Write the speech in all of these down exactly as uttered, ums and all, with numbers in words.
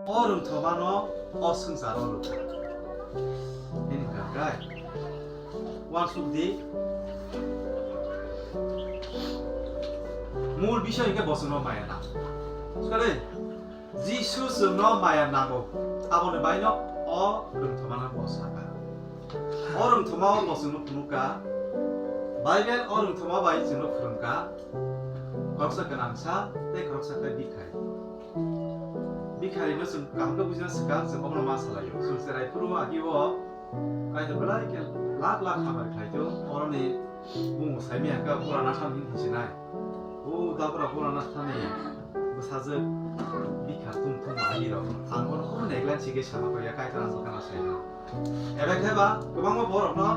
O rwngthomano o swngcharo rwkha. Hini hwnkha khe, uansuk di, mul bisoi hwnkhe bo chwngno maya nang. Swkali, Jisu chwngno maya nango, aboni baino o rwngthomano bo sakha. O rwngthoma o bo chwngno phunukha, Bible o rwngthoma bai chwngno phwrwngkha, khoroksa gwnangsa tei khoroksa khe bikhai. Bikharino chwng kaham khe bujina swkang chwng obono ma salaio. Chwng cherai phuru agi o Kaitor belai khe lakh lakh hamari khlai tong. Oroni bumung saimaya khe purana thani hinwi sinai. O dabra purana thani bwsajwk bikhar tung thung agi rok. Ang bono kunu neglect sigwi sama kaiya Kaitor ang sakana saino. Ebe khe ba kwbangma borokno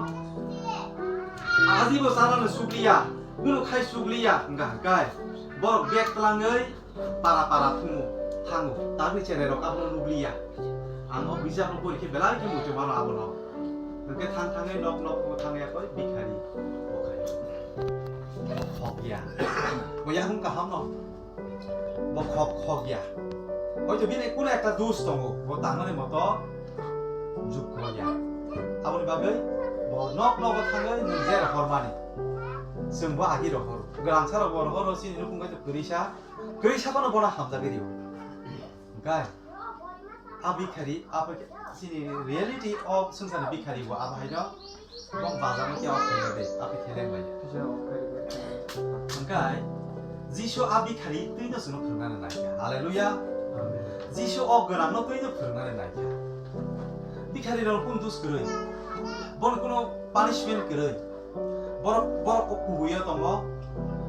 ajibo chanani sukliya, kunu khai sukliya wngkha hwnkhe borok bag twlangwi para para thungo, thango, tabuk cherai rok abono nukliya. Ang o bijapno pori khe belai khe muitu mano abono. Hwnkhe thang thangwi nok nok thangya koi bikhari bo khai. Bo khokya. Bo yakung kahamno. Bo khok khokya. Hoito bini kuno ekta dos tongo. Bo tangmani moto jukroya. Aboni bagwi bo nok nogo thangwi nwng je rohormani. Chwngbo agi rohor. Gwrangsa rok bo rohor chini nukung bai kwrwisa. Kwrwisa bono bono hamjagwi rio. Hwnkhe a bikhari, a bikh-, chini reality o swngcharni bikhari bo abo haino bong bazarno khe o khaina de, a bikhe leng bai. Hwnkhe Jisu a bikhari twino chwngno phwrwngnani naikha. Hallelujah. Jisu o gwnangno twino phwrwngnani naikha. Bikhari rok kun dus kwrwi. Bon kuno punishment kwrwi. Borok, borok kok kubuiyo tongo.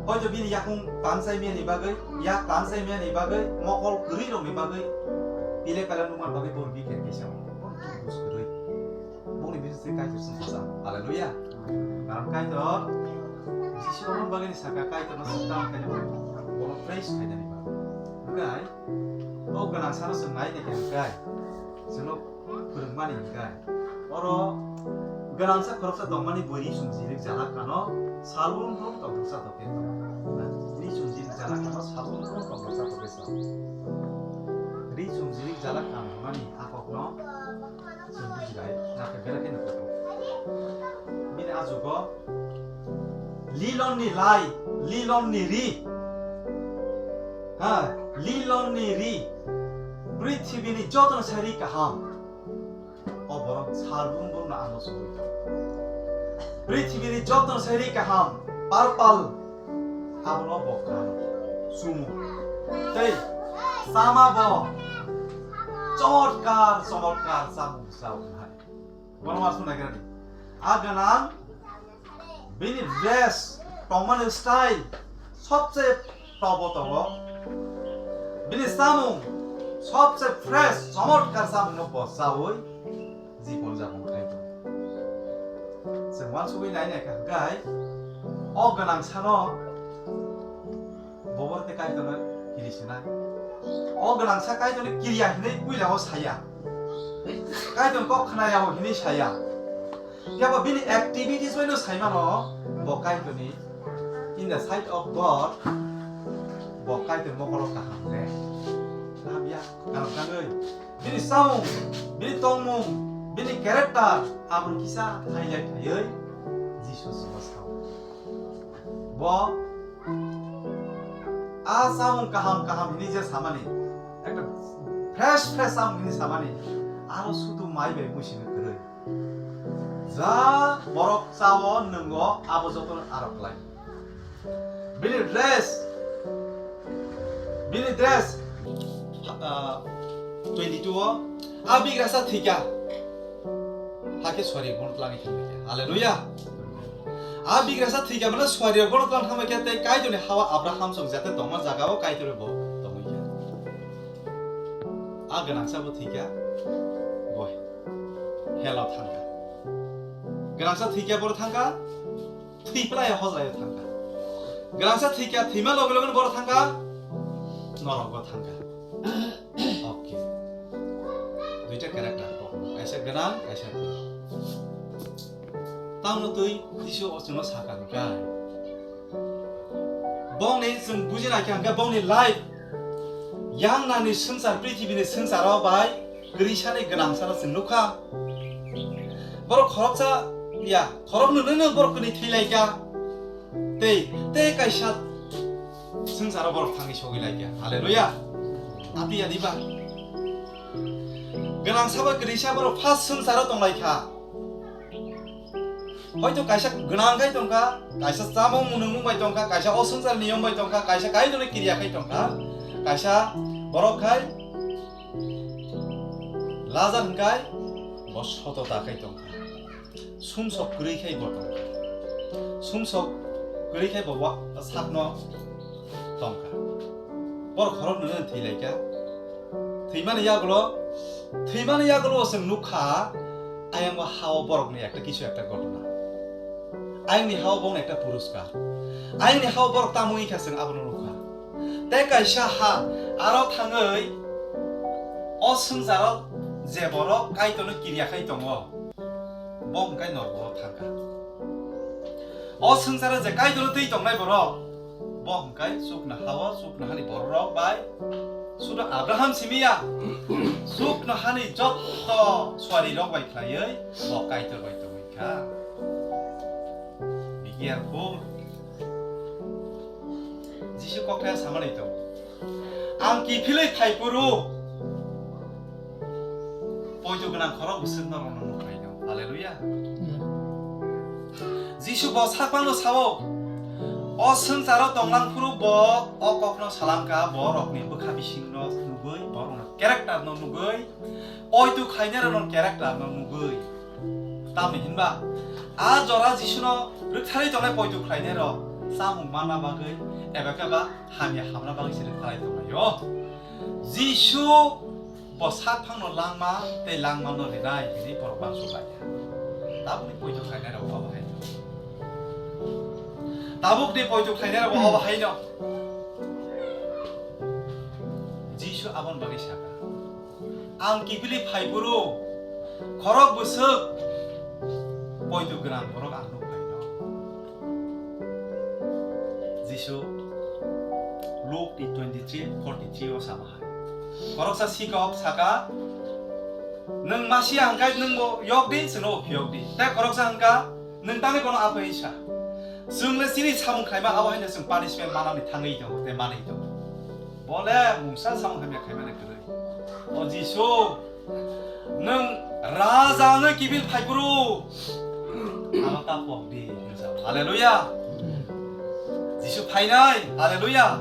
Hoito bini yakung kansaimiyani bagwi, yak kansaimiyani bagwi, mokol kwrwi rokni bagwi pile pele nukmani bagwi borok bikhe kisa tongo. Borok tong bus kwrwi. Bongni bisingtwi Kaitor chwng kwchang. Hallelujah. Karon Kaitor Jisu aboni bagwi saka Kaitorno swkang khainani bagwi, bono praise khainani bagwi. Hwnkhe o gwnang sano chwng nai naikha hwnkhe chwngno phwrwngmani hwnkhe oro gwnangsa khoroksa tongmani bo ri chum jirik jalak kano salbrum brum tongthoksa tokhe tong. Ri chum jirik jalak kano salbrum brum tongthoksa tokhe tong. Ri chum jirik jalak kano hwnmani a kokno chwng bujibai, nakhe belai kheno kuphur. Bini ajugo lilonni lai, lilonni ri, ha, lilonni ri, prithibini jotono sai ri kaham. O borok salbrum brum no ano sugwi tongo. Prithibini jotono sai ri kaham, purple, abono bo kano, sumo. Tei chama bo chomotkar, chomotkar chamung sao hai. Bono ma suna gani. A gwnang bini dress, tongmani style, sobse tobo tobo. Bini samung, sobse fresh, chomotkar samungno bo saui jibon japon khai tongo. Chwng uansugwi nai naikha hwnkhe, o gwnang sano Bo borok tei Kaitorno kiri sinai. O gwnangsa Kaitorni kiriya hinwi puila o saya. Kaitorni kok khnaya o hinwi saya. Phiya bo bini activities bai no sai mano, bo Kaitorni, in the sight of God, bo Kaitorni mokolo kaham de. Kaham ya, kaham tangwi. Bini samung, bini tongmung, bini character, abo kisa highlight khaiwi Jisu simo sao. Bo a samung kaham kaham hini je samani, ekta fresh fresh samung hini samani, aro sudu mai bai muisini kwrwi. Ja borok chao nwngo abo jotono aro klai. Bini dress, bini dress, ah, twenty-two o, a bigrasa thika. Hakhe swari bono twlangwi thangwi khe. Hallelujah. A bigrasa thika mane swari bono twlang thangwi khe tei Kaitorni hawa Abraham song jate tongma jaga o Kaitor bo tongwi khe. A gwnangsa bo thika. Bo hell o thangkha. Gwnangsa thika boro thangkha. Thwi plai hojai thangkha. Gwnangsa thwikha, thwima loge loge boro thangkha, norok bo thangkha. Okay. Duita character kok. Kaisa gwnang, kaisa gwnang. Tamo twi Jisu o chwngno sakha hwnkhe. Bongni chwng bujina khe hwnkhe bongni life. Yang nani swngchar, prithibini swngcharo bai kwrwisani gwnangsano chwng nukha. Borok khoroksa ya, khoroknwi nwi borok kwnwi thwilaikha. Tei, tei kaisa swngcharo borok thangwi sogwi laikha. Haleluya. Ati ya diba? Gwnangsa bai kwrwisa borok first swngcharo tonglaikha. Hoito kaisa gwnang khai tongkha, kaisa chamung nungmung bai tongkha, kaisa o swngchar niyom bai tongkha, kaisa Kaitorni kiriya khai tongkha, kaisa borok khai Lazar hwnkhai bo sotota khai tongkha. Sumsok kwrwi khai bo tongkha. Sumsok kwrwi khai bo wa-, sakno tongkha. Borok khoroknwi thwilaikha. Thwimani yagulo, thwimani yagulo chwng nukha, ayang o ha-o borokni ekta kisu ekta ghotona. Ayangni ha-o bongni ekta puruskar. Ayangni ha-o borok tamo wngkha chwng abono nukha. Tei kaisa ha, aro thangwi o swngcharo je borok Kaitorno kiriya khai tongo, bo hwnkhai norgo thangkha. O swngcharo je Kaitorno twi tongnai borok, bo hwnkhai chuknoha-o, chuknohani bororok bai sudo Abraham simi ya, chuknohani jotto suarirok bai khlaiwi bo Kaitor bai tongwi kha. Be careful. Jisu kokthai samani tongo. Ang kiphilwi phaiphuru poito gwnang khorok bwswk norokno nukhlaino. Haleluya. Jisu bo sakmano sao, o swngcharo tonglang phuru bo o kokno salangkha, borokni bwkha bisingno nugwi, borokno character no nugwi, oitu khlainai rokno character no nugwi. Tamni hinba a jora Jisuno rwktharwi tongnai poito khlainai rok chamung manna bagwi eba khe ba hamya hamna bagwi se rwktharwi tonglaio. Jisu bo sakphangno langma tei langmano rinai hwnwi borok uansuk lai kha. Tabukni poito khlainai rok obo hai no. Tabukni poito khlainai rok obo hai no. Jisu aboni bagwi sakha, "Ang kiphilwi phaiphuru khorok bwswk poito gwnang borok ang nuk phaino." Jisu Luke ni twenty-three forty-three o sama hai. Khoroksa sikok saka, "Nwng Masia hwnkhe nwng bo yok di, chwngno bo phiyok di." Tei khoroksa hwnkha, "Nwng tangwi bono aphai sa." Chwng le chini samung khlaima abo haino chwng punishment manani thangwi tongo tei manwi tongo. Bo le mungsa samung hamya khaimani kwrwi. O Jisu, nwng raja wngwi kiphil phaiphuru ano ta pok di, hwnwi sa. Haleluya. Jisu phainai. Haleluya.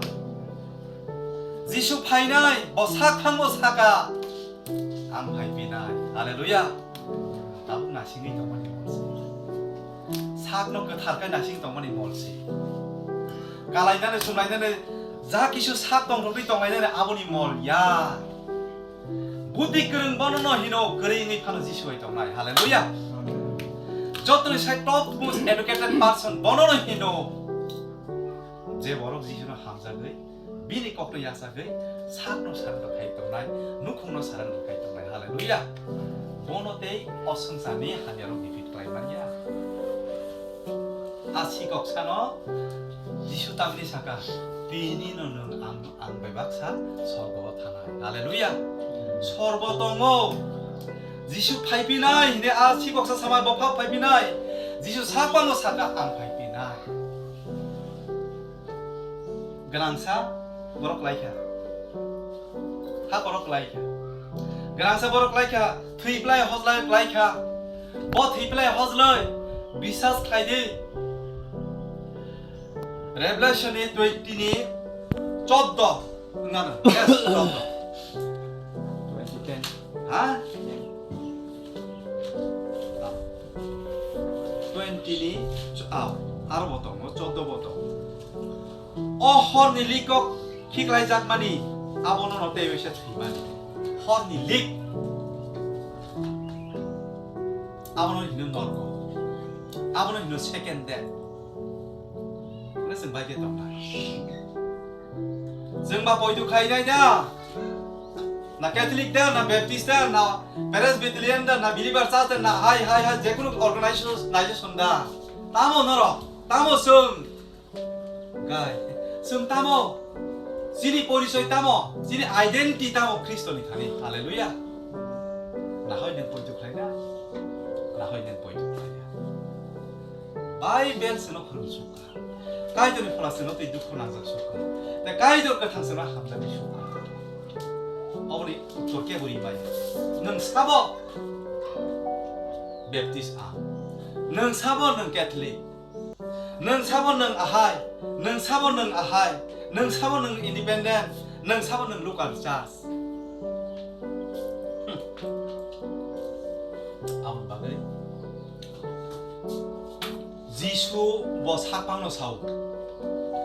Jisu phainai, bo sak thango saka, "Ang phai pinai." Haleluya. Tabuk nasingwi tongmani mol se. Sakno kwthar khe nasing tongmani mol se. Kalainani, sumlainani, ja kisu sak tong rwgwi tonglainani aboni mol ya. Buddhi kwrwng bono no hino, kwrwi wngwi phano Jisu bai tongnai. Haleluya. Jotoni sai top most educated person bono no hino. Je borok Jisuno hamjagwi, bini kokno yachagwi, sakno surrender khai tongnai, nukhungno surrender khai tongnai. Haleluya. Bono tei o swngcharni hamyarok defeat khlai manya. A sikok sano Jisu tamni saka, "Tini no nwng ang, ang bai baksa sorgo o thanai." Haleluya. Sorgo tongo. Jisu phaipinai hine a sikoksa sama bokha phaipinai. Jisu sapango saka, "Ang phaipinai." Gwnangsa borok laikha. Ha borok laikha. Gwnangsa borok laikha. Thwi plai hojlai laikha. Bo thwi plai hojlai. Bisas khlai di. Revelation ni twenty ni choddo. Wngano. Yes, choddo. Twenty ten. Ha? Twenty ni ch-, ah, aro bo tongo, choddo bo tongo. O horni likok khiklaijakmani abono no tei waisa thwimani. Horni lik. Abono hino norko. Abono hino second death. Hwnwi chwng bai khe tongnai. Chwng ba poito khainai da? Na Catholic da, na Baptist da, na Presbyterian da, na Believer Church da, na hai, hai, hai, jekunu organization, organization da. Tamo norok, tamo chwng. Gai, chwng tamo? Chini porichoi tamo, chini identity tamo Khristoni thani. Hallelujah. Nahoi nang poito khlaina, nahoi nang poito khlaina. Bible seno phwrwng sukha. Kaitorni phola seno tei dukhu nangjak sukha. Tei Kaitor kwthang seno hamjakni sukha. Oboni uttor kebo ri bai. Nwng sabo Baptist ang. Nwng sabo nwng Catholic. Nwng sabo nwng ahai. Nwng sabo nwng ahai. Nwng sabo nwng independent. Nwng sabo nwng local church. Hmm. Aboni bagwi Jisu bo sakpangno sao.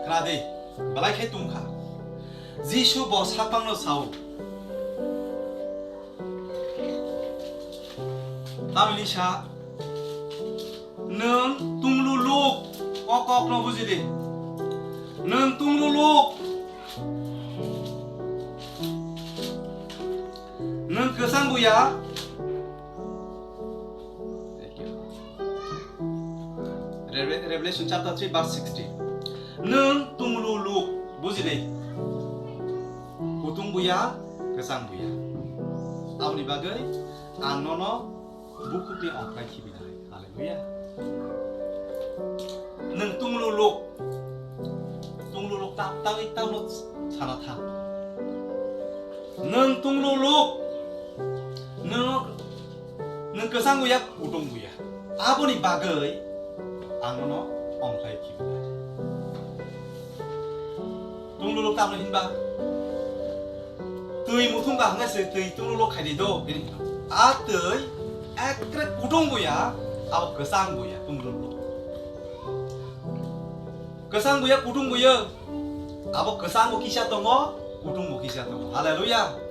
Khna di, belai khe tungkha. Jisu bo sakpangno sao. Tamni sa, nwng tungluluk, o kokno buji di. Nwng tungluluk. Nwng kwchang buya. Reve-, Revelation chapter three verse sixteen. Nwng tungluluk, buji di. Kutung buya, kwchang buya. Aboni bagwi ang nono bukhukni ongkhai khibinai. Hallelujah. Nwng tungluluk. Tungluluk tam tangwi tamno sana thang. Nwng tungluluk. Nwng, nwng kwchang buya, kutung buya. Aboni bagwi ang nono ongkhai khibinai. Tungluluk tamno hinba? Twi muthung ka hwnga se twi tungluluk khai di do, bini hino. A twi ekre kutung buya, abo kwchang buya, tungluluk. Kwchang buya, kutung buya, abo kwchang bo kisa tongo, kutung bo kisa tongo. Hallelujah.